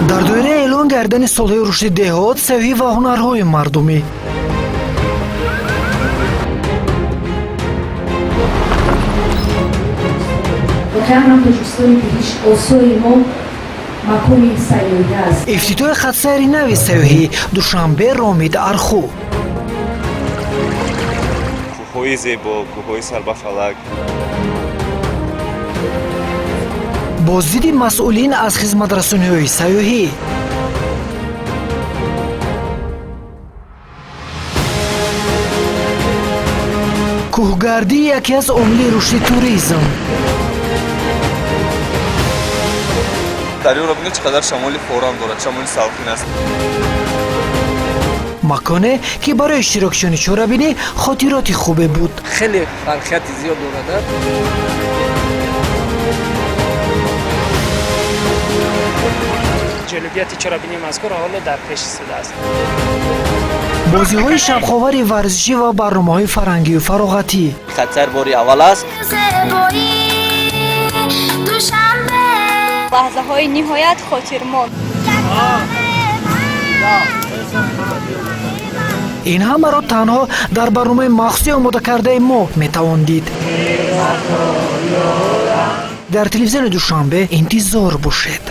Дар доираи эълон гардани солҳои рушди деҳот, сайёҳӣ ва ҳунарҳои мардумӣ. Воқеан ҳам Тоҷикистони биҳишт осои мо макони сайёҳӣ аст. Ифтитоҳи хатсайри нави сайёҳӣ Душанбе Ромид Арху. Кӯҳҳои зебо, кӯҳҳои сарбафалак. Боздиди масъулин аз хизматрасониҳои сайёҳӣ. Кӯҳгардӣ яке аз омили рушди туризм. Дарёро бинед, чӣ қадар шамоли форам дорад, шамоли салқин аст. Маконе, ки барои иштирокчиёни чорабинӣ хотироти хубе буд. Хеле фарқияти зиёд дорад. Ҷолибияти чорабинии мазкур ҳоло дар пеш истодааст. Бозиҳои шавқовари варзишӣ ва барномаҳои фарҳангию фароғатӣ. Хатсайр бори аввал аст. Лаҳзаҳои ниҳоят хотирмон. Ин ҳамаро танҳо дар барномаи махсуси омодакардаи мо метавон дид. Дар телевизиони Душанбе интизор бошед.